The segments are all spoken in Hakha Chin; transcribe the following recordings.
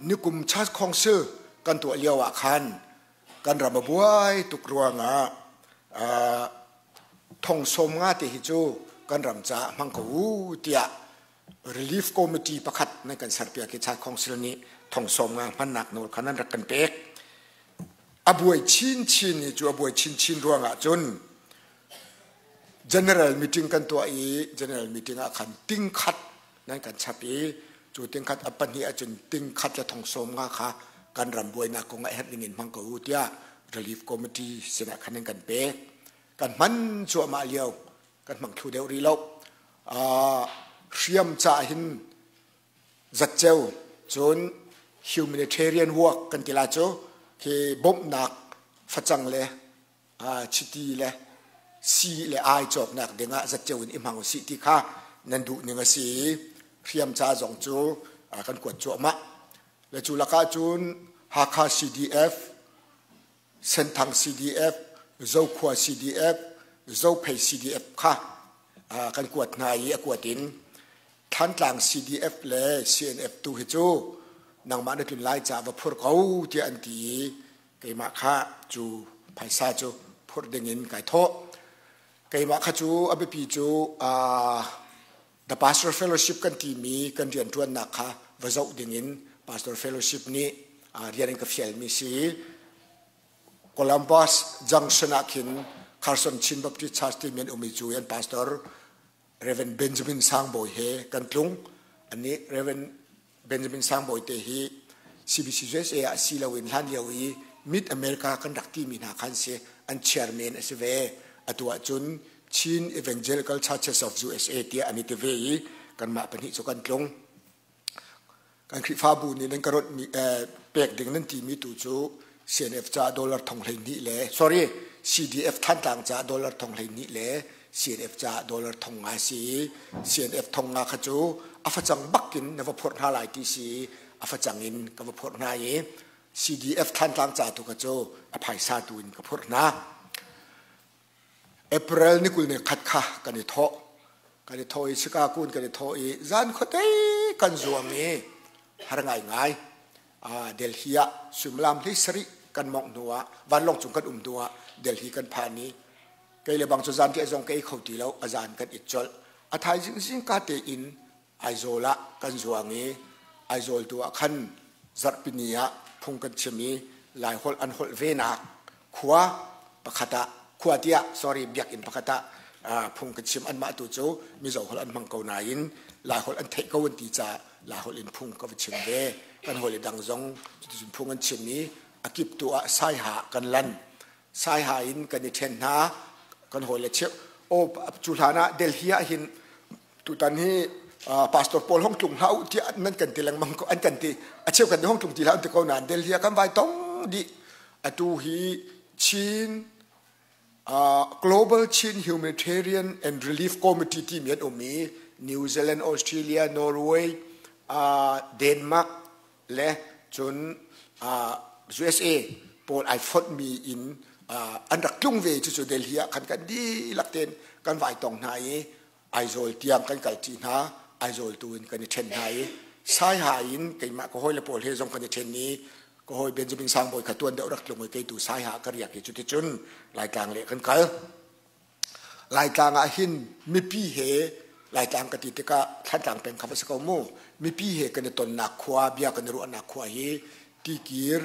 Nikum Church Council kan tuah lio ah khan kan ram a buai tuk ruangah thong sawm nga te hi cu kan ram caah hmang ko u tiah Relief Committee pakhat nan kan serpiak i Church Council nih thong sawm nga hmannak nawl kha nan rak kan pek. A buai chinchin i cu a buai chinchin ruangah cun General meeting kan tuah i general meeting ah khan ting khat nan kan chap i cu ting khat a pahnih ahcun ting khat le thong sawm nga kha kan ram buainak kong ah herh ding in hmang ko u tiah relief committee sinah khan nan kan pek. Kan hman cuahmah lio kan hmang thlu deuh rih lo. Hriam ca hin zatceu cun humanitarian work kan ti la cu khi bawmhnak facang le chiti le si le ai cawknak dingah zatceu in i hmang usih ti kha nan duh ning a si i hriam ca zong cu kan kuat cuahmah. Le cu lakah cun Hakha CDF, Senthang CDF, Zokhua CDF, Zophei CDF kha kan kuat hna i a kuat in Thantlang CDF le CNF tu hi cu nangmah na tlun lai caah va phur ko tiah an ti i keimah kha cu phaisa cu phurh dingin kai thawh. Keimah kha cu a biapi cu The Pastor Fellowship kan timi kan rianṭuannak kha va zoh dingin Pastor Fellowship nih rian an ka fialmi si. Columbus Junction ah khin Carson Chin Baptist Church timi an um i cu an pastor Reverend Benjamin Sangbawi he kan tlung. Anih Reverend Benjamin Sangbawi te hi CBCUSA ah si loin hlan lio i Mid America kan rak timi hna khan si an chairman a si ve. Atu ahcun Chin Evangelical Churches of USA tiah an i ti ve i kanmah pahnih cu kan tlung. Kan Khrihfabu nih nan ka rawnh pek ding nan timi tu cu CNF caah dollar thong 12 le sorry CDF Thantlang caah dollar thong 12 le CNF caah dollar thong nga si i CNF thong nga kha cu a facang bak in na va phorh hna lai ti si i a facang in ka va phorh hna i CDF Thantlang ca tu kha cu a phaisa tu in ka phorh hna. April ni kul ni khat kha kan i thawh. Kan i thawh i Chicago in kan i thawh i zan khuate kan zuang i har ngaingai. Delhi ah suimilam hlei sarih kan mongh hnu ah vanlawng cung kan um hnu ah Delhi kan phan i kei le bang cu zan riah zong ka ei kho ti lo a zan kan it colh. A thaizing zingka tein Aizawl ah kan zuang i Aizawl tu ah khan zarhpini ah phung kan chim i Laiholh an holh venak khua pakhat ah khua tiah sorry biakinn pakhat ah phung kan chim anmah tu cu Mizo holh an hmang ko nain Laiholh an theih ko an ti caah Laiholh in phung ka va chim ve. Kan hawi le dang zong cuticun phung an chim i a kip tu ah Saiha kan lan. Saiha in kan i ṭhen hna. Kan hawi le cheu aw cu hlan ah Delhi ah hin tutan hi pastor pawl hong tlung hlah u tiah nan kan ti lengmang ko an kan ti a cheu kan hong tlung ti hlah an ti ko nain Delhi ah kan vai tong dih atu hi Chin Global Chin Humanitarian and Relief Committee timi an um i New Zealand, Australia, Norway, Denmark le cun USA pawl ai fonhmi in an rak tlung ve cucu Delhi ah khan kan dihlak tein kan vai tong hna i Aizawl tiang kan kalṭi hna. Aizawl tu in kan i ṭhen hna i Saiha in keimah ka hawile pawl he zong kan i ṭhen i ka hawi Benjamin Sangbawi kha tuan deuh rak tlung i kei tu Saiha ka riak i cuticun Laitlang le kan kal. Laitlang ah hin mipi he Laitlang ka ti tikah Thlantlang peng kha va si ko mu. Mipi he kan i tonnak khua, bia kan i ruahnak khua hi Tikir,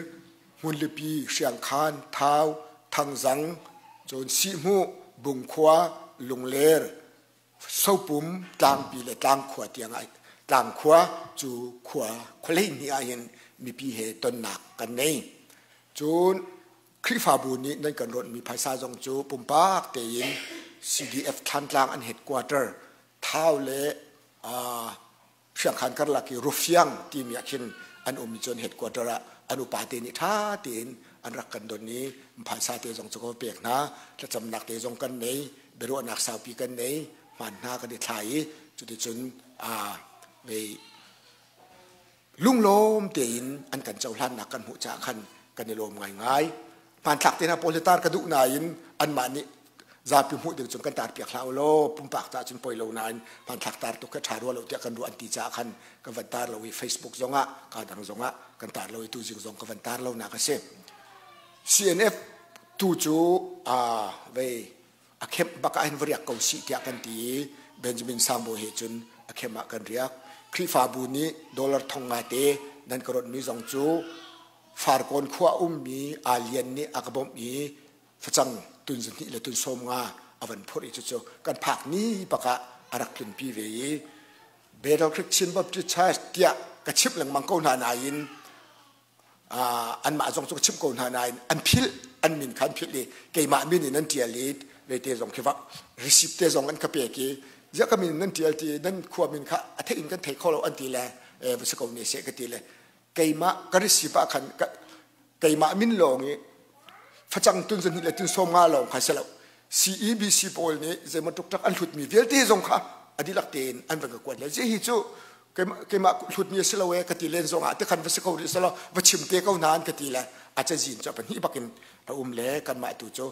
Hmunlipi, Hriangkhan, Thau, Thangzang, cun Sihhmuh, Bungkhua, Lungler, Sopum, Tlangpi le Tlangkhua tiang ah Tlangkhua cu khua khuahleihnih ah hin mipi he tonnak kan ngei. Cun Khrihfabu nih nan kan rawnhmi phaisa zong cu pumpak tein CDF Thlantlang an headquarter Thau le Hriangkhan karlak i Rufiang timi ah khin an um i cun headquarter ah an upa te nih ṭha tein an rak kan don i phaisa te zong cu ka va pek hna. Thlacamnak te zong kan nei, biaruahnak saupi kan nei, hmaan hna kan i thla i cuticun vei lunglawm tein an kan cohlannak kan hmuh caah khan kan i lawm ngaingai. Hmanthlak te hna pawl hi tar ka duh nain anmah nih Zapi hmuh ding cun kan tar piak hlah u law pumpak ca cun poi lo nain hmanthlak tar tuk kha ṭha rua lo tiah kan ruah an ti caah khan kan van tar lo i Facebook zongah ka dang zongah kan tar lo i tuzing zong ka van tar lo nak a si. CNF tu cu vei a khemh bak ah hin va riak ko sih tiah kan ti i Benjamin Sangbawi he cun a khem ah kan riak. Khrihfabu nih dollar thong nga te nan ka ronhmi zong cu Farkawn khua ummi Alian nih a ka bawmh i facang tun zahnih le tun sawm nga a van phurh i cucu kan phak ni bak ah a rak tlunpi ve i Battle Creek Chin Baptist Church tiah ka chimh lengmang ko hna nain anmah zong cu ka chimh ko hna nain an philh, an min kha an philh i keimah min in an ṭial i vete zong khi receipt te zong an ka pek i ziah ka min nan ṭial ti nan khua min kha a theih in kan thei kho lo an ti le va si ko ne seh ka ti le keimah ka receipt ah khan keimah min lawng i facang tun zahnih le tun sawm nga lawng kha si lo. CEBC pawl nih zeimaw tuk an hlutmi vialte zong kha a dihlak tein an van ka kuat le hi cu keimah hlutmi a si lo e ka ti len zong ah te khan va si ko rih selaw va chim te ko hna an ka ti le a cazin cu a pahnih bakin a um le kanmah tu cu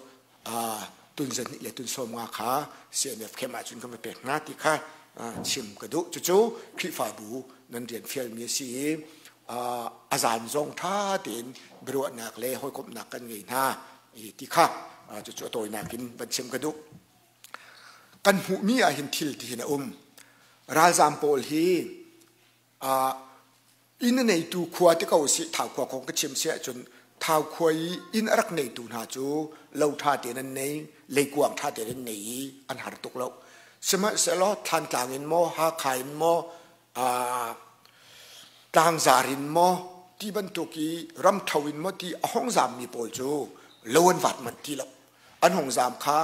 tun zahnih le tun sawm nga kha CNF khem ah cun kan va pek hna ti kha chim ka duh. Cucu Khrihfabu nan rian fialmi a si i a zan zong ṭha tein biaruahnak le hawikomhnak kan ngei hna ti kha cucu a tawinak in van chim ka duh. Kan hmuhmi ah hin thil ti hin a um. Ralzaam pawl hi inn a neitu khua ti ko sih, Thau khua kong ka chim si ahcun Thau khua i inn a rak neitu hna cu lo ṭha tein an nei, leikuang ṭha tein an nei i an har tuk lo. Sihmanhsehlaw Thlantlang in maw, Hakha in maw, tlangzar in maw ti bantuk i ramtho in maw ti a hong zaammi pawl cu lo an vat manh ti lo. An hong zaam kha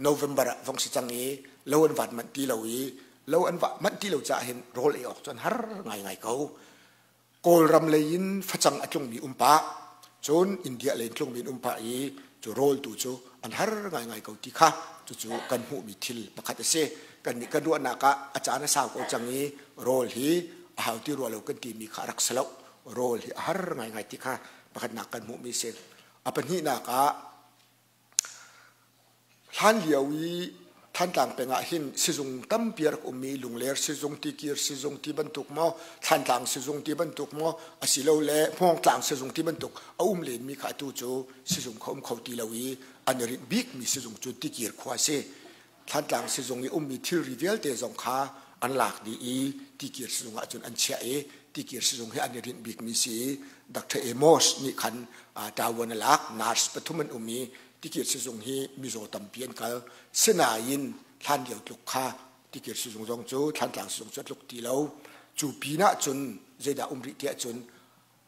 November ah vong si cang i lo an vat manh ti lo i lo an vah manh ti lo caah hin rawl ei awk cu an har ngaingai ko. Kawlram lei in facang a tlungmi um pah, cun India lei in tlungmi in um pah i cu rawl tu cu an har ngaingai ko ti kha cucu kan hmuhmi thil pakhat a si. Kannih kan ruahnak ah a caan a sau ko cang i rawl hi a hau ti rua lo kan timi kha a rak si lo. Rawl hi a har ngaingai ti kha pakhatnak kan hmuhmi a si. A pahnihnak ah Hlanlio i Thantlang peng ah hin sizung tampi a rak um i Lungler sizung, Tikir sizung ti bantuk maw, Thlantlang sizung ti bantuk maw, asilole Hmawngtlang sizung ti bantuk a um lenmi kha atu cu sizung kha um kho ti lo i an i rinh bikmi sizung cu Tikir khua a si. Thlantlang sizung i ummi thilri vialte zong kha an lak dih i Tikir sizung ahcun an chiah i Tikir sizung hi an i rinh bikmi si i Dr. Amos nih khan ṭavuan a lak, nurse pathum an um i Tikir sizung hi mizaw tampi an kal. Sinain hlan lio tluk kha Tikir sizung zong cu Thlantlang sizung cu a tluk ti lo. Cu pinah cun zeidah um rih tiah cun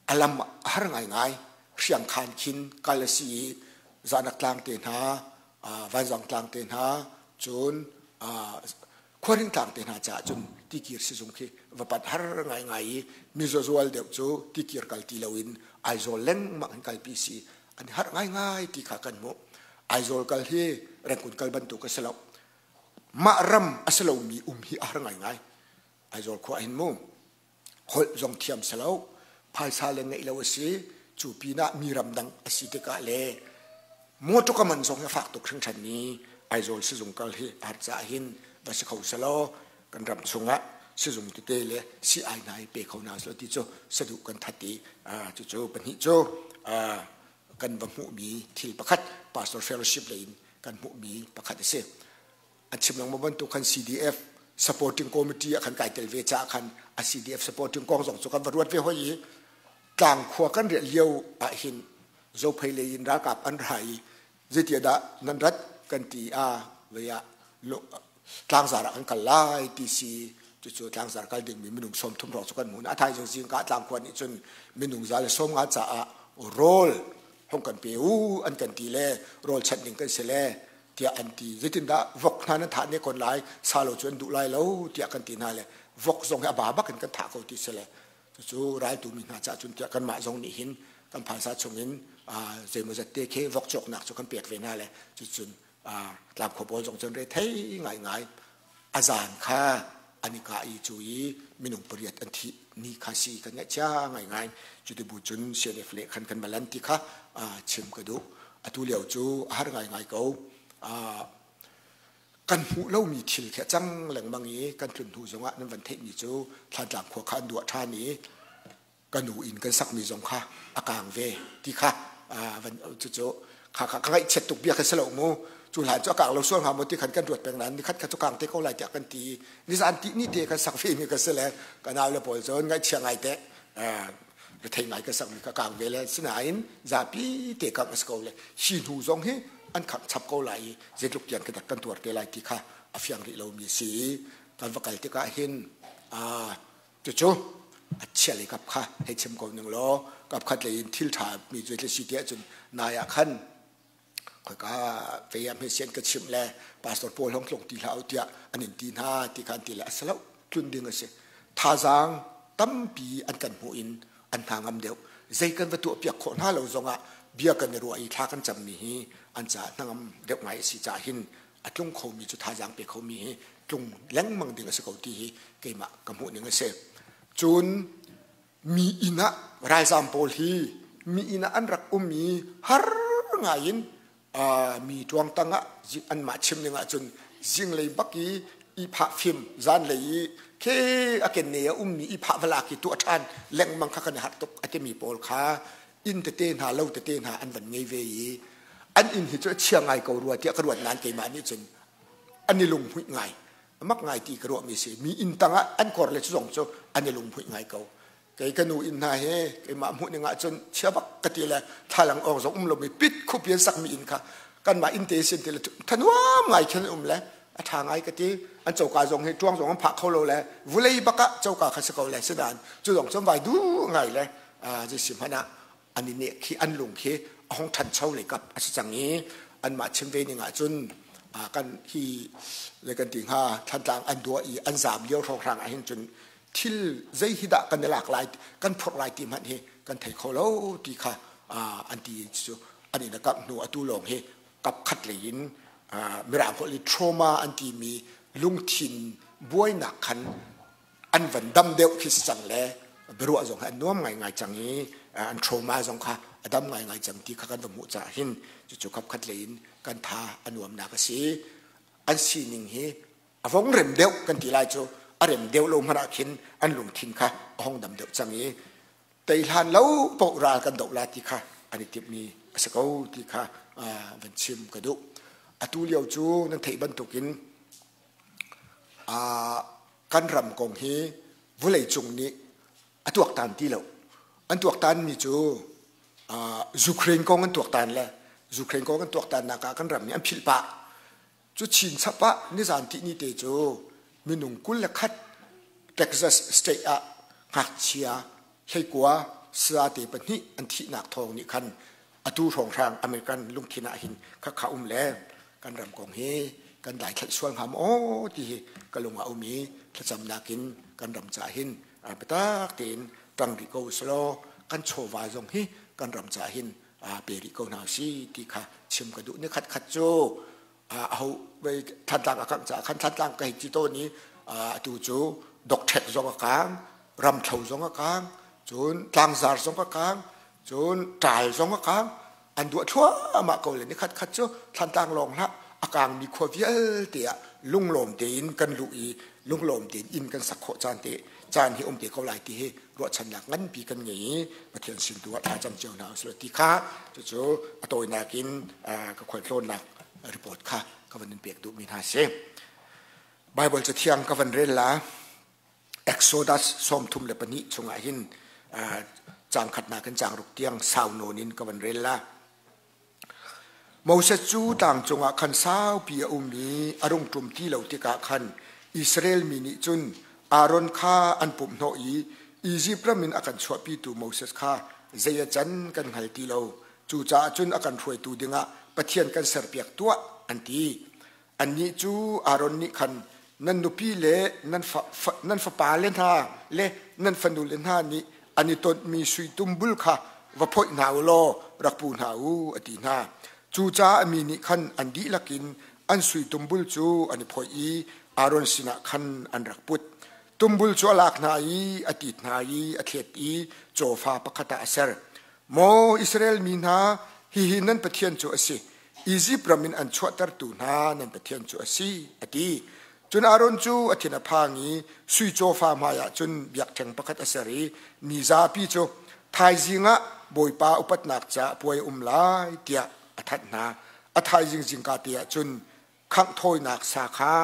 a lam a har ngaingai. Hriangkhan khin kal a si i Zahnak tlang te hna, Vanzang tlang te hna, cun Khuaring tlang te hna caah cun Tikir sizung khi va panh har ngaingai i mizaw zual deuh cu Tikir kal ti loin Aizawl lengmang in kalpi si an i harh ngaingai ti kha kan hmuh. Aizawl kal hi Rangoon kal bantuk a si lo. Mah ram a si lomi um hi a har ngaingai. Aizawl khua hin mu holh zong thiam si lo, phaisa le ngeih lo a si, cu pinah mi ramdang a si tikah le motor man zong hi a fak tuk hringhran i Aizawl sizung kal hi a har caah hin va si kho selaw kan ram chungah sizung tete le sii-ai hna hi pe kho hna selaw ti cu saduh kan that i cucu pahnih cu kan va hmuhmi thil pakhat pastor fellowship lei in kan hmuhmi pakhat a si. An chim lengmang bantuk khan CDF supporting committee ah khan kai tel ve caah khan a CDF supporting kong zong cu kan va ruat ve hoi i tlangkhua kan riah lio ah hin Zophei lei in ralkap an ra i zeitiah dah nan rat kan ti a vei ah tlangzar ah kan kal lai ti si. Cucu tlangzar kal dingmi minung 30 hrawng cu kan hmu. A thaizing zingka tlangkhua nih cun minung 150 caah rawl hong kan pe u an kan ti le rawl chanh ding kan si le tiah an ti. Zeitindah vok hna nan thah ne kon lai, sa lo cu an duh lai lo tiah kan ti hna le vok zong hi a ba bak in kan thah ko ti si le cucu raltu mi hna caah cun tiah kanmah zong nih hin kan phaisa chungin zeimawzat te khi vok cawknak cu kan pek ve hna le cucun tlangkhua pawl zong cun re thei ngaingai. A zan kha an i kah i cu i minung pariat an thih ni kha si kan ngaihchia ngaingai. Cuti bu cun CNF le khan kan malan ti kha chim ka duh. Atu lio cu a har ngaingai ko. Kan hmuh lomi thil khi a cang lengmang i kan tlun hnu zongah nan van theihmi cu Thlantlang khua kha an duah ṭhan i ka nu inn kan sakmi zong kha a kaang ve ti kha van cucu kha kha ka ngaihchiat tuk bia kha si lo mu. Cu hlan cu a kaang lo sual hnga maw ti khan kan ruat peng nain nikhat kha cu kaang te ko lai tiah kan ti. Nizan ti ni te kan sak ve mi ka si le ka nau le pawl cun ngaihchia ngai te rethei ngai ka sakmi kha kaang ve le sinain zapi te kangh a si ko le hi hnu zong hi an khangh chap ko lai i zeitluk tiang khi dak kan tuar te lai ti kha a fiang rih lomi a si i kan va kal tikah hin cucu a chia lei kap kha hei chim ko ning law kap khat lei in thil ṭha mi cu si ti ahcun nai ah khan khoika vei ah hmesian ka chimh le pastor paul hong tlung ti hlah u tiah an in ti hna ti kha an ti le a si lo tlun ding a si. Thazaang tampi an kan hmuh in an hna ngam deuh. Zei kan va tuah piak khawh hna lo zongah bia kan i ruah i thla kan cammi hi an caah hnangam deuh ngai a si caah hin a tlung khomi cu thazaang pe khomi hi tlung lengmang ding a si ko ti hi keimah ka hmuh ning a si. Cun mi inn ah ralzaam pawl hi mi inn ah an rak um i har ngai in mi ṭuang tang ah anmah chim ning ahcun zinglei bak i i phah fim zanlei i khe a kenne a ummi i phah valak i tuah ṭhan lengmang kha kan i harh tuk a timi pawl kha inn tete hna lo tete hna an van ngei ve i an inn hi cu a chia ngai ko rua tiah ka ruat nain keimah nih cun an i lunghmuih ngai mak ngai ti ka ruahmi si. Mi inn tangah an kor le cu zong cu an i lunghmuih ngai ko. Kei ka nu inn hna he keimah hmuh ning ahcun chia bak ka ti le thlalang awng zong um lomi pit khup in sakmi inn kha kanmah inn te sin ti le thanuam ngai khin um le a ṭha ngai ka ti. An coka zong hi ṭuang zong an phah kho lo le vulei bak ah coka kha si ko le sinan cu zong cun vai du ngai le zei hmanh ah an i neh khi an lung khi a hong ṭhancho lei kap a si cang i anmah chim ve ning ahcun kan hi le kan ti hnga Thlantlang an duah i an zaam lio hrawnghrang ah hin cun thil zei hi dah kan i lak lai kan phurh lai ti hmanh hi kan thei kho lo ti kha an ti cu an in a kap hnu atu lawng hi kap khat lei in mirang holh i trauma an timi lungthin buainak khan an van dam deuh khi si cang le biaruah zong an nuam ngaingai cang i an trauma zong kha a dam ngaingai cang ti kha kan va hmuh caah hin cucu kap khat lei in kan tha a nuamnak a si. An sining hi a vong rem deuh kan ti lai cu a rem deuh lo hmanh ah khin an lungthin kha a hong dam deuh cang i tei hlan lo paoh ral kan doh la ti kha an i timhmi a si ko ti kha van chim ka duh. Atu lio cu nan theih bantukin kan ram kong hi vulei cung nih a tuaktan ti lo. An tuaktanmi cu Ukraine kong an tuaktan le Ukraine kong an tuaktannak ah kan ram nih an philh pah. Cu chinchap ah nizan tihni te cu minung 21 Texas state ah ngakchia hleikua sate pahnih an thihnak thawng nih khan atu hrawnghrang American lungthin ah hin khakha um le kan ram kong hi kan daithlaih sual hnga maw ti hi ka lung ah um i thlacamnak in kan ram ca hin biatak tein ṭang rih ko usalaw kan chawva zong hi kan ram ca hin pe rih ko hna si ti kha chim ka duh. Ni khat khat cu aho Thantlang a kangh caah khan Thantlang ka hei ti tawn i atu cu dokṭhek zong a kang, ramthlo zong a kang, cun tlangzar zong a kang, cun ṭaal zong a kang. An duah thluahmah ko le ni khat khat cu Thantlang lawng hlah a kangmi khua vialte ah lunglawm tein kan luh i lunglawm tein inn kan sak khawh caan te caan hi um te ko lai ti hi ruahchannak nganpi kan ngei i Pathian sin tu ah thlacam cio hna usih ti kha cucu a tawinak in ka khualtlawnnak report kha ka van in pek duhmi hna si. Bible cathiang ka van rel la. Exodus 32 chungah hin caang khatnak in caang ruk tiang sau nawn in ka van rel la. Moses cu tlang cungah khan saupi a um i a rung ṭum ti lo tikah khan Israel mi nih cun Aaron kha an pumhhnawh i Izipt ram in a kan chuahpitu Moses kha zei a can kan hngal ti lo. Cucaah cun a kan hruaitu dingah Pathian kan serpiak tuah, an ti. Annih cu Aaron nih khan nan nupi le nan fapale hna le nan fanule hna nih an i tonhmi sui tumbul kha va phoih hna u law rak pu hna u, a ti hna. Cucaah mi nih khan an dihlak in an sui tumbul cu an i phoih i Aaron sinah khan an rak put. Tumbul cu a lak hna i a tit hna i a thlet i cawfa pakhat ah a ser. Maw Israel mi hna, hihi nan Pathian cu a si. Izipt ram in an chuahtertu hna nan Pathian cu a si, a ti. Cun Aaron cu a thin a phang i sui cawfa hmaiah cun biakṭheng pakhat a ser i mi zapi cu thaizing ah Bawipa upatnak caah puai a um lai tiah a thanh hna. A thaizing zingka te ah cun khangh thawinak sa kha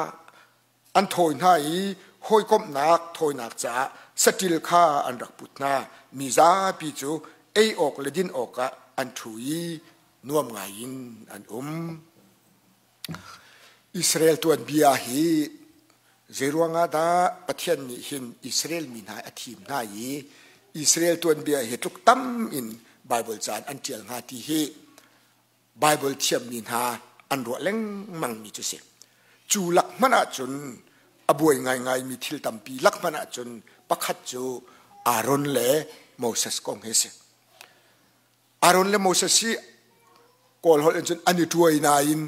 an thawi hna i hawikomhnak thawinak caah saṭil kha an rak put hna. Mi zapi cu ei awk le din awkah an ṭhu i nuam ngaiin an um. Israel tuanbia hi zeiruangah dah Pathian nih hin Israel mi hna a thim hna i Israel tuanbia hi tluk tam in Baibal caan an ṭial hnga ti hi Baibal thiammi hna an ruah lengmang mi cu si. Cu lak hmanh ahcun a buai ngaingaimi thil tampi lak hmanh ahcun pakhat cu Aaron le Moses kong hi a si. Aaron le Moses hi Kawl holh in cun an i ṭuai nain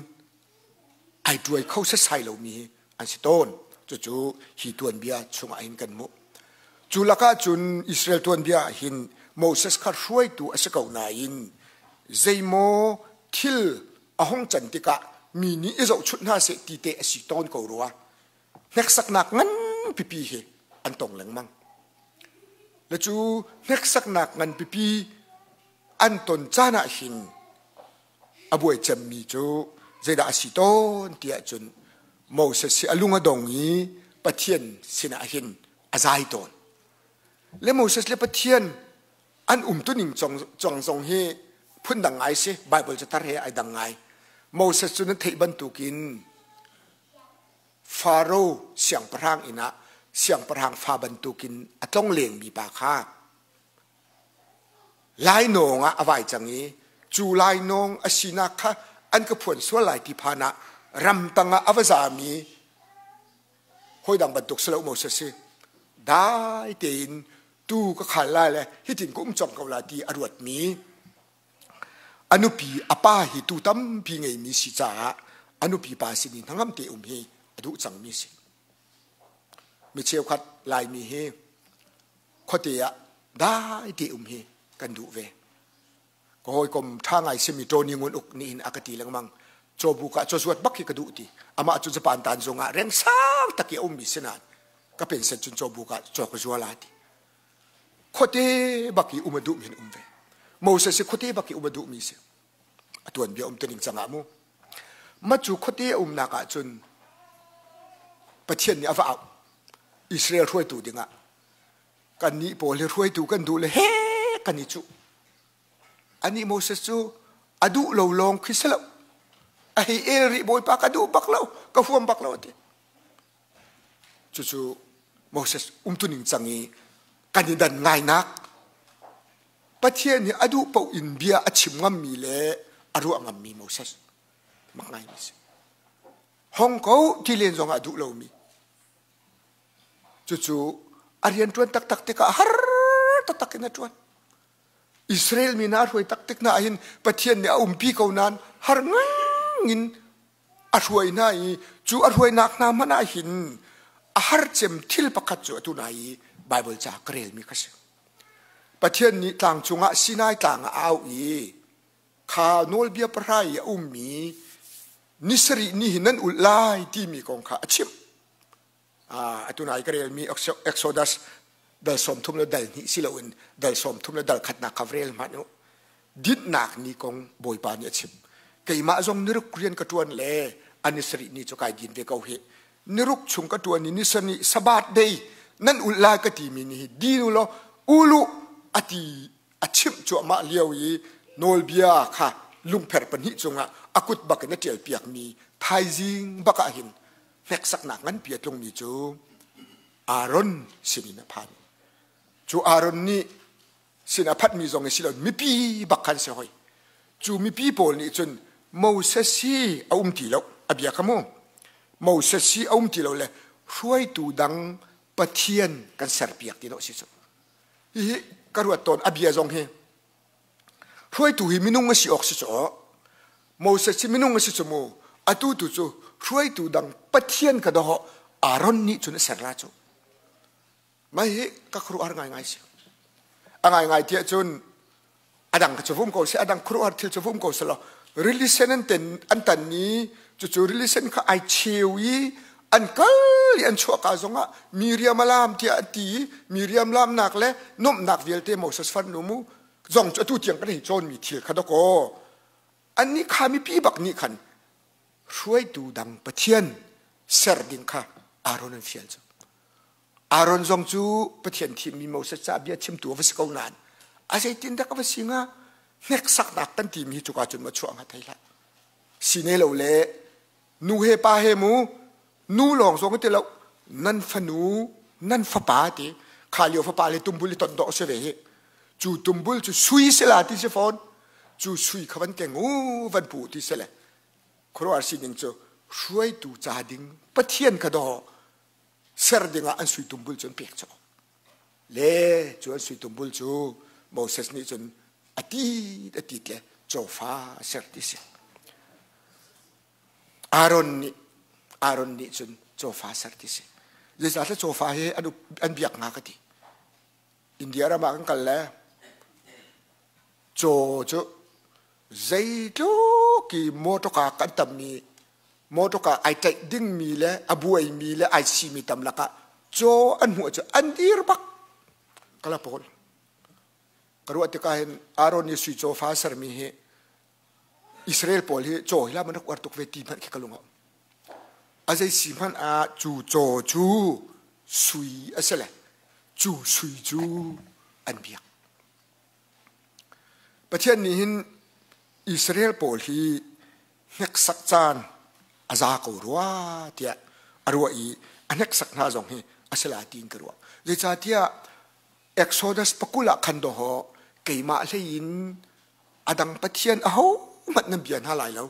ai ṭuai kho setsai lomi hi an si tawn. Cucu hi tuanbia chungah hin kan hmuh. Cu lakah cun Israel tuanbia ah hin Moses kha hruaitu a si ko nain zeimaw thil a hung can tikah mi nih i zohchunh hna seh ti te a si tawn ko rua. Hneksaknak ngan pipi hi an tong lengmang. Le cu hneksaknak ngan pipi an ton caan ah hin a buai cemmi cu zeidah a si tawn tiah cun Moses hi a lung a dong i Pathian sinah hin a zai tawn. Le Moses le Pathian an umtuning cong zong hi phundang ngai si Bible cathar he ai dang ngai. Moses cu nan theih bantukin Faro siangpahrang inn ah siangpahrang fa bantukin a tlong lengmi pa kha lainawng ah a vai cang i cu lainawng a sinak kha an ka phuan sual lai ti phan ah ramtang ah a va zami hawi dang bantuk si lo Moses si dai tein tu ka khal lai le hitin ka um cang ko lai ti a ruatmi A nupi a pa hi tu tampi ngeimi si caah a nupi pa sin i hnangam te um hi a duh cangmi si. Mi cheukhat Laimi hi khuate ah dai te um hi kan duh ve. Ka hawikom ṭha ngai simi Tony Ngun Uk nih hin a ka ti lengmang. Cawbuk ah cawzuat bak hi ka duh ti. Amah cu Japan tan zung ah reng sang tak i a ummi si nain ka pensen cun cawbuk ah caw ka zual a ti. Khuate bak i um a duhmi in um ve. Moses hi khuate bak i um a duhmi si. A tuanbia um tuning cangah mu. Ma cu khuate a umnak ah cun Pathian nih a va auh. Israel hruaitu dingah kannih pawl hi hruaitu kan duh le he kan i cuh. Anih Moses cu a duh lo lawng khi si lo. A hei el rih Bawipa ka duh bak lo, ka huam bak lo a ti. Cucu Moses umtuning cang i kan i dan ngainak Pathian hi a duh paoh in bia a chim ngammi le a ruah ngammi Moses mak ngaimi si. Hong ko ti len zong ah duh lomi. Cucu a rian ṭuan taktak tikah har taktak in a ṭuan. Israel mi hna a hruai taktik hna ahhin Pathian nih a umpi ko nain har ngang in a hruai hna i cu a hruainak hna hmanh ah hin a har cem thil pakhat cu atu nai i Baibal ca ka relmi kha si. Pathian nih tlang cungah Sinai tlang ah a auh i kha nawlbia pahra i a ummi ni sarih ni hi nan ulh lai timi kong kha a chimh. Atu nai ka relmi Exodus dal 30 le dal hnih si loin dal 30 le dal khatnak kha rel hmanh u. Dinhnak ni kong Bawipa nih a chim. Keimah zong niruk rian ka ṭuan le a ni sarih ni cu kai din ve ko hih. Niruk chung ka ṭuan i ni sarih Sabbath day nan ulh lai ka timi ni hi din u law ul u a ti a chimh cuahmah lio i nawlbia kha lungpher pahnih cungah a kut bak in a ṭialpiakmi thaizing bak ah hin hneksaknak nganpi a tlungmi cu Aaron sinin a phan. Cu Aaron nih sin a phanhmi zong hi si lo mipi bak khan si hoi. Cu mipi pawl nih cun Moses hi a um ti lo a bia kha mu. Moses hi a um ti lo le hruaitu dang Pathian kan serpiak ti lo si cu. Hihi ka ruat tawn a bia zong hi Hruaitu hi minung a si awk si cu Moses hi minung a si cu mu atu tu cu hruaitu dang Pathian ka doh Aaron nih cun a ser la cu mai hi ka khuaruahhar ngaingai si a ngaingai tiah cun a dang ka cu vum ko si a dang khuaruahhar thil cu vum ko si lo. Rili sen an ten an tan i cucu rili sen kha ai cheu i an kal i an chuahka zongah Miriam a lam tiah an ti i Miriam lamnak le nuamhnak vialte Moses farnu mu zong cu atu tiang kan hei cawnmi thil kha dawkaw annih kha mipi bak nih khan hruaitu dang Pathian ser ding kha Aaron an fial cu. Aaron zong cu Pathian thimmi Moses ca bia chimtu a va si ko nain a zeitindah ka va si hnga hneksaknak kan timi hi cuka cun ma chuah hnga thei hlah. Si ne lo le nu he pa he mu nu lawng zong ti lo nan fanu nan fapa ti kha lio fapa le tumbul i ton dawh si ve hi cu tumbul cu sui sila ti si fawn cu sui kha van keng u van pu ti si le khuaruahhar sining cu hruaitu ca ding Pathian kha dawh ser dingah an sui tumbul cu an pek cu le cu an sui tumbul cu Moses nih cun a tit a tit le cawfa a ser ti si Aaron nih Aaron nih cun cawfa ser ti si zeicahtiah cawfa hi an an biak nga ka ti India ram ah kan kal le caw cu zeitluk i motorka kan tammi motorka ai tlaih dingmi le a buaimi le ai simi tam lakah caw an hmuh cu an dir bak kala pawl ka ruah tikah hin Aaron nih sui cawfa sermi hi Israel pawl hi caw hi la man rak uar tuk ve ti hmanh khi ka lung a um a zei si hmanh ah cu caw cu sui a si le cu sui cu an biak Pathian nih hin Israel pawl hi hneksak caan a za ko rua tiah a ruah i a hneksak hna zong hi a si lai tiin ka ruah. Zeicahtiah Exodus pakul ah khan dawhaw keimah hlei in a dang pathian ahohmanh nan bia hna lai lo.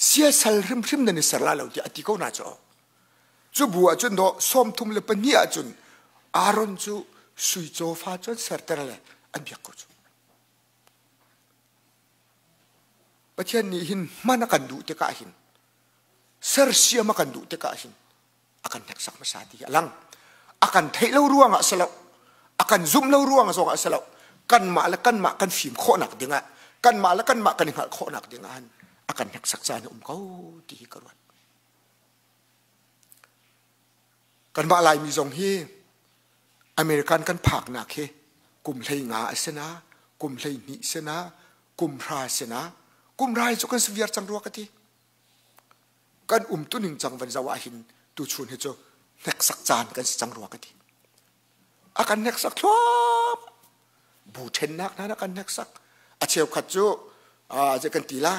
Siasal hrimhrim nan i ser lai lo tiah a ti ko hna cu. Cu bu ah cun dawh 32 ah cun Aaron cu sui cawfa cu an serter le an biak ko cu. Pathian nih hin hman a kan duh tikah hin sersiam a kan duh tikah hin a kan hneksak hmasa ti hi a lang. A kan theih lo ruangah si lo, a kan zumh lo ruangah zongah si lo, kanmah le kanmah kan fim khawhnak dingah, kanmah le kanmah kan i hngalh khawhnak dingah hin a kan hneksak caan a um ko ti hi ka ruat. Kanmah Laimi zong hi American kan phaknak hi kum 15 a si na, kum 12 si na, kum hra si na, kum hra hi cu kan si viar cang rua ka ti. Kan umtuning cang van zoh ah hin tuchun hi cu hneksak caan kan si cang rua ka ti. A kan hneksak thluam. Bu ṭhennak hna na kan hneksak. A cheukhat cu uh, kan ti la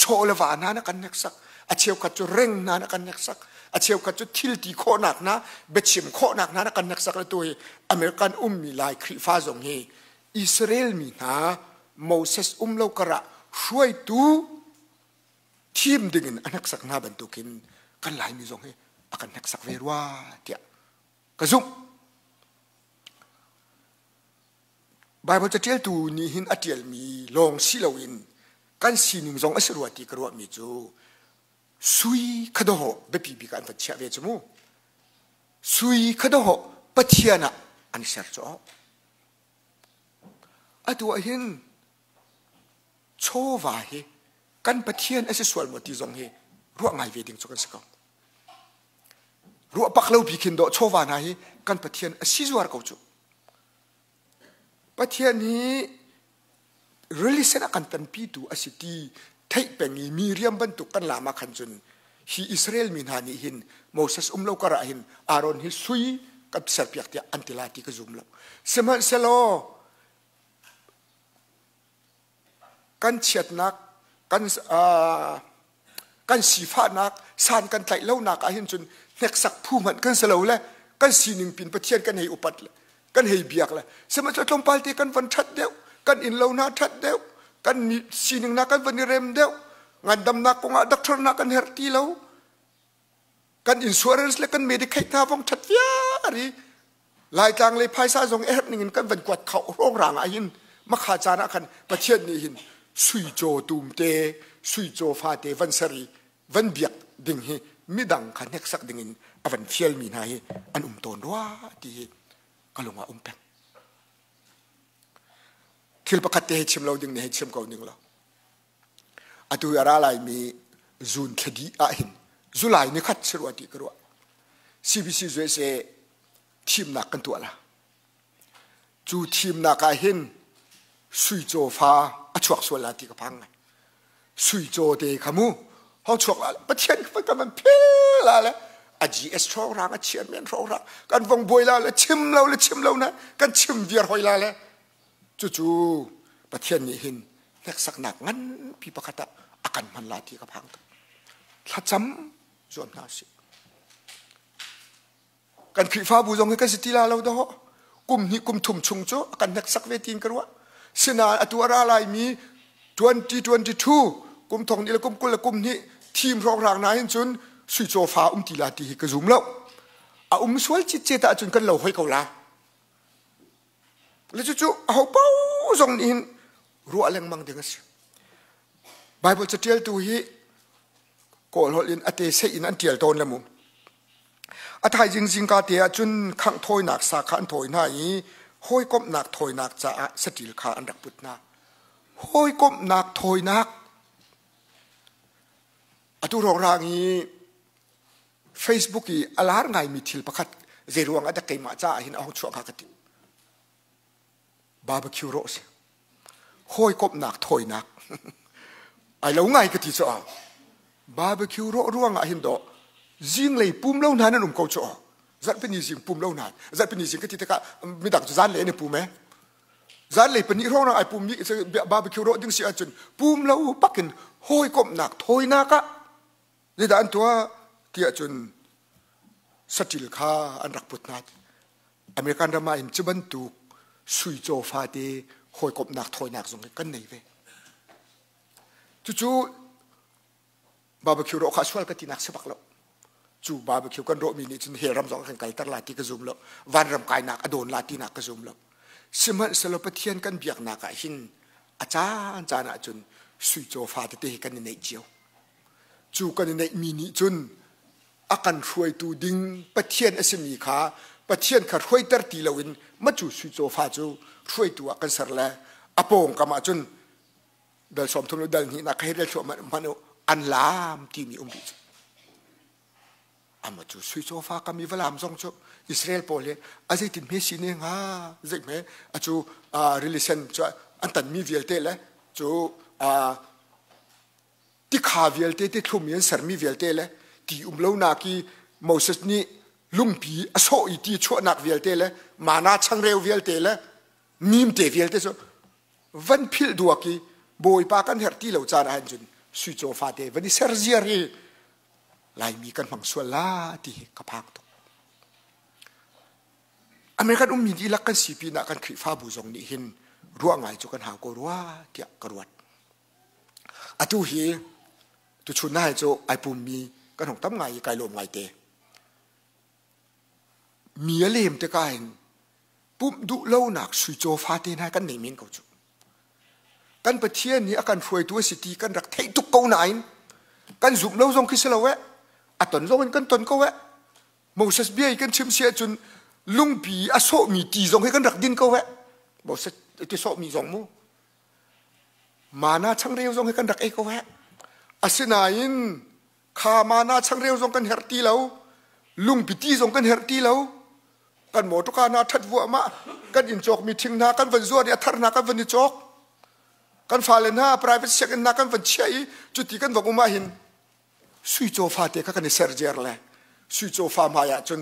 chaw le va hna na kan hneksak a cheukhat cu reng hna na kan hneksak a cheukhat cu thil ti khawhnak hna biachim khawhnak hna na kan hneksak le tu hi American ummi Lai Khrihfa zong hi Israel mi hna Moses um lo karah hruaitu thim dingin a hneksak hna bantukin kan Laimi zong hi a kan hneksak ve rua tiah ka zumh. Baibal caṭialtu nih hin a ṭialmi lawng si loin kan sining zong a si rua ti ka ruahmi cu sui khadawh biapi bik ah an van chiah ve cu mu. Sui khadawh Pathian ah an ser cu. Atu ah hin chawva hi kan Pathian a si sual maw ti zong hi ruah ngai ve ding cu kan si ko. Ruah pak lo bi khin dawh chawva hna hi kan Pathian a si zuar ko cu. Pathian hi rili sen a kan tanpitu a si ti theih peng i Miriam bantuk kan lam ah khan cun hi Israel mi hna nih hin Moses um lo kar ah hin Aaron hi sui kan serpiak tiah an ti lai ti ka zum lo. Sihmanhsehlaw kan chiatnak kan uh, kan sifahnak san kan tlaih lonak ah hin cun hneksak phu hmanh kan si lo le kan sining pin Pathian kan hei upat le kan hei biak le sihmanhsehlaw tlawmpal te kan van ṭhat deuh kan inn lo hna ṭhat deuh kan sining na kan van i rem deuh ngandamnak kongah doctor na kan herh ti lo kan insurance le kan medicaid hna vong ṭhat viar i Laitlang le phaisa zong a herh ning in kan van kuat kho hrawng ah hin makha caan ah khan Pathian nih hin sui caw tum te sui caw fa te van ser i van biak ding hi midang kha hneksak ding in a van fialmi hna hi an um tawn rua ti hi ka lung ah um peng thil pakhat te hei chim lo ding nih hei chim ko ning lo. Atu a ra laimi June thla dih ahhin July ni khat si rua ti ka ruah. CBC USA thimnak kan tuah la. Cu thimnak ah hin sui caw fa a chuak sual la ti ka phang ngai. Sui caw te kha mu hong chuak la Pathian kha kan van phil la le a GS hrawng rang a chairman hrawng rang kan vong buai la le chim lo le chim lo na kan chim viar hoi la le cucu Pathian nih hin hneksaknak nganpi pakhat ah a kan hman la ti ka phang tuk. Thlacam zuam hna usih. Kan Khrihfabu zong hi kan si ti la lo dawh. Kum hnih kum thum chung cu a kan hneksak ve tiin ka ruah. Sinain atu a ra laimi 2022 kum thong ni le kum 20 le kum hnih thim hrawkhrang na hin cun sui caw fa um ti la ti hi ka zum lo. A um sual citcet ahcun kan lo hoi ko la. Le cucu aho paoh zong nih hin ruah lengmang ding a si. Bible catialtu hi Kawl holh in a te seih in an tial tawn le mu. A thaizing zingka te ah cun khangh thawinak sa kha an thawi hna i hawikomhnak thawinak caah saṭil kha an rak put hna. Hawikomhnak thawinak atu rawkrang i Facebook i a lar ngaimi thil pakhat zei ruang ah dah keimah caah hin a hung chuah hnga ka ti. Barbecue rawh si. Hawikomhnak thawinak. Ai lo ngai ka ti cu barbecue rawh ruang ah hin dawh zinglei pum lo hna nan um ko cu zarhpini zing pum lo hna zarhpini zing ka ti tikah midang cu zanlei an i pum e zanlei pahnih hrawng ai pum mi barbecue rawh ding si ahcun pum lo pakin hawikomhnak thawinak ah zeidah an tuah tiah cun saṭil kha an rak put hna. American ram ah in cu bantuk sui caw fate hawikomhnak thawinak zong kan nei ve. Cucu barbecue rawh kha sual ka tinak si bak lo. Cu barbecue kan rawhmi nih cun hell ram zong kan kalter la ti ka zum lo. Vanram kainak a dawn la tinak ka zum lo. Sihmanhsehlaw Pathian kan biaknak ah hin a caan caan ah cun sui caw fa tete hi kan i neih cio. Cu kan i neihmi nih cun a kan hruaitu ding Pathian a simi kha Pathian kha hruaiter ti loin macu sui cawfa cu hruaitu ah kan ser le a pawngkam ah cun dal 30 le dal hnih nak hei rel thluahmah hmanh u an laam timi um rih cu ama cu sui cawfa kam i valam zong cu Israel pawl hi a zeitin hme si ne hnga zei hme a cu rili sen cu an tanmi vialte le cu tikha vialte ti thlum i an sermi vialte le ti um lonak i Moses nih lungpi a sawh i ti chuahnak vialte le mana changreu vialte le mimte vialte cu van philh duak i Bawipa kan herh ti lo caan ah cun sui caw fate van i ser ziar hi Laimi kan hmang sual la ti hi ka phang tuk. American ummi dihlak kan si pinah kan Khrihfabu zong nih hin ruah ngai cu kan hau ko rua tiah ka ruat. Atu hi tuchun na cu ai pummi kan hung tam ngai i kai lawm ngai te. Mi a lem te ka hin pumh duh lonak sui caw fate hna kan nei men ko cu. Kan Pathian nih a kan hruaitu a si ti kan rak theih tuk ko nain kan zumh lo zong khi si lo eh. A ton zong in kan ton ko eh. Moses bia i kan chim si ahcun lungpi a sawhmi ti zong hi kan rak din ko eh. Moses ti sawhmi zong mu. Mana changreu zong hi kan rak ei ko heh. Asinain kha mana changreu zong kan herh ti lo. Lungpi ti zong kan herh ti lo. Kan motorka hna ṭhat vuahmah, kan inn cawkmi thing hna kan van zuar i a thar hna kan van i cawk. Kan fale hna private sianginn hna kan van chiah i cuti kan vang um ahhin sui caw fate kha kan i ser ziar le sui caw fa hmai ah cun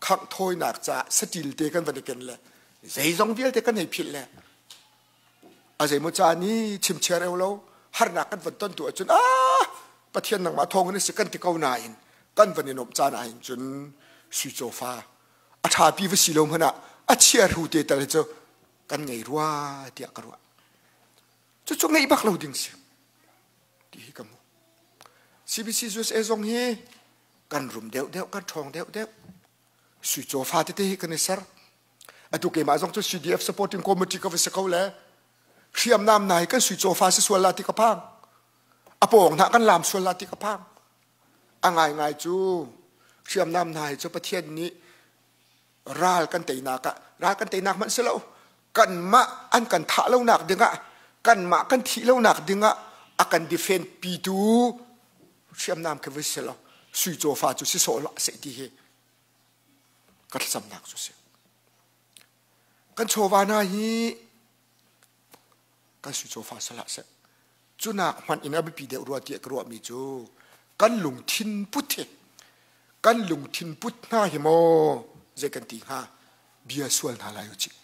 khangh thawinak caah saṭil te kan van i ken le zeizong vialte kan hei philh le A zeimaw caan i chimchia reu lo harnak kan van ton tu ahcun ah Pathian nangmah thawng in a si kan ti ko nain kan van i nuamh caan ahhin cun sui cawfa a ṭhapi va si lo hmanh ah a chia hru te tal hi cu kan ngei rua tiah ka ruah. Cucu ngeih bak lo ding si ti hi ka hmuh. CBC USA zong hi kan rum deuhdeuh kan ṭhawng deuhdeuh sui cawfa tete hi kan i ser. Atu keimah zong cu CDF supporting committee ka va si ko le hriamnam nai kan sui cawfa si sual la ti ka phang. A pawng hna kan lam sual la ti ka phang. A ngaingai cu hriamnam nai cu Pathian nih ral kan teinak ah ral kan teinak hmanh si lo kanmah an kan thah lonak dingah kanmah kan thih lonak dingah a kan defend pitu hriamnam khi voi si lo sui cawfa cu si sawh hlah seh ti hi ka thlacamnak cu si. Kan chawva hna hi kan sui cawfa si hlah seh. Cunak hmanh in a biapi deuh rua tiah ka ruahmi cu kan lungthin put hi kan lungthin put hna hi maw zei kan ti hnga bia sual hna lai u cih.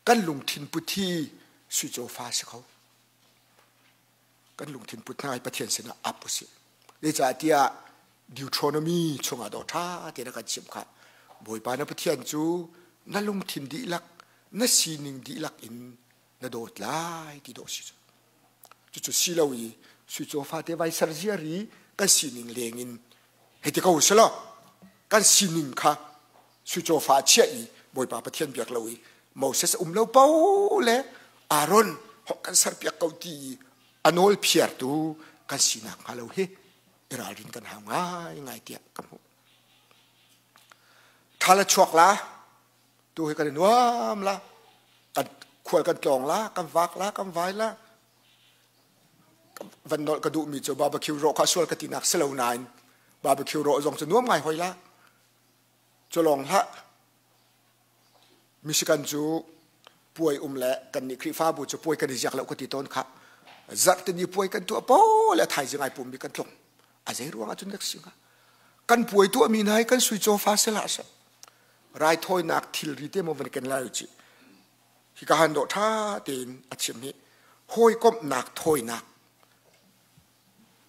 Kan lungthin put hi sui cawfa si kho. Kan lungthin put hna hi Pathian sinah ap usih. Zeicahtiah Deuteronomy chungah dawh ṭha tein a kan chimh kha Bawipa na Pathian cu na lungthin dihlak na sining dihlak in na dawt lai ti dawh si cu. Cucu si lo i sui cawfa te vai ser ziar i kan sining leng in hei ti ko selaw kan sining kha sui cawfa chiah i Bawipa Pathian biak lo i Moses um lo po le Aaron hok kan serpiak ko ti i a nawl phiartu kan sinak hnga lo hi i ralrin kan hau ngai ngai tiah ka hmuh. Thal a chuak la, tu hi kan i nuam la, kan khual kan tlawng la, kan vak la, kan vai la. Van nolh ka duhmi cu barbecue rawh kha sual ka tinak si lo nain barbecue rawh zong cu nuam ngai hoi la. Cu lawng hlah, Michigan cu puai um le kan nih Khrihfabu cu puai kan i ziak lo ka ti tawn kha. Zarhtini puai kan tuah po le thaizing ai pummi kan tlung. A zei ruang ah cun dak si hnga? Kan puai tuahmi hna hi kan sui cawfa si hlah seh. Raithawinak thilri te maw van ken lai u cih. Hika han dawh ṭha tein a chim hi hawikomhnak thawinak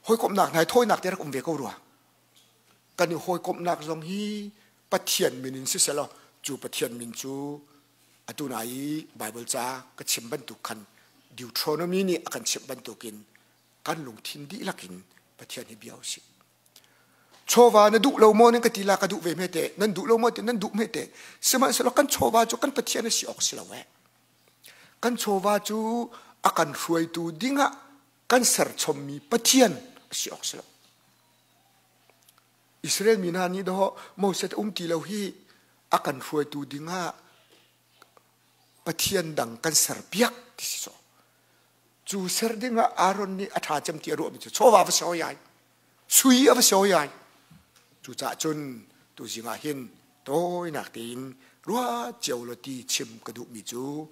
hawikomhnak hna hi thawinak te rak um ve ko rua. Kan i hawikomhnak zong hi Pathian min in siselaw cu Pathian min cu atu na i Bible ca ka chim bantuk khan Deuteronomy nih a kan chimh bantukin kan lungthin dihlak in Pathian hi bia usih. Chawva na duh lo maw nan ka ti la ka duh ve hme te nan duh lo maw te nan duh hme te sihmanhsehlaw kan chawva cu kan Pathian a si awk si lo eh. Kan chawva cu a kan hruaitu dingah kan serchommi Pathian a si awk si lo. Israel mi hna nih dawh Moses um ti lo hi a kan hruaitu dingah Pathian dang kan serpiak ti si so. Cu ser dingah Aaron nih a ṭha cem ti a ruahmi cu chawva va si hoi ai. Sui a va si hoi ai. Cucaah cun tuzing ah hin tawinak tein ruat cio law ti chim ka duhmi cu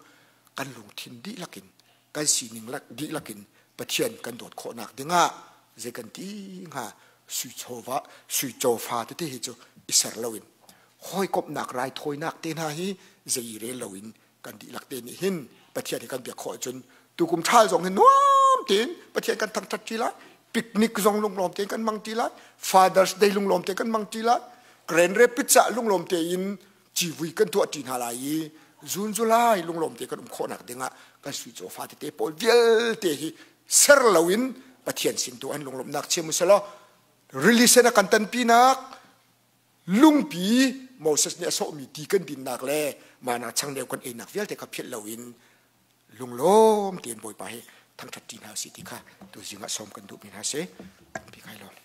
kan lungthin dihlak in kan sining dihlak in Pathian kan dawt khawhnak dingah zei kan ti hnga sui chawva sui cawfa tete hi cu i ser loin hawikomhnak raithawinak te hna hi zei rel loin kan dihlak te nih hin Pathian hi kan biak khawh ahcun tukum ṭhal zong hi nuam tein Pathian kan thangṭhat ṭi lai picnic zong lunglawm tein kan hmang ṭi lai Father's Day lunglawm tein kan hmang ṭi lai Grand Rapids ah lunglawm tein civui kan tuah ṭi hna lai i June July lunglawm te kan um khawhnak dingah kan sui cawfa tete pawl vialte hi ser loin Pathian sin tu an lunglawmhnak chim uselaw rili sen a kan tanpinak lungpi Moses nih a sawhmi ti kan dinnak le mana changreu kan einak vialte kha philh loin lunglawm tein Bawipa hi thangṭhat ṭi hna usih ti kha tuzing ah sawm kan duhmi hna si. Pi kai lawm.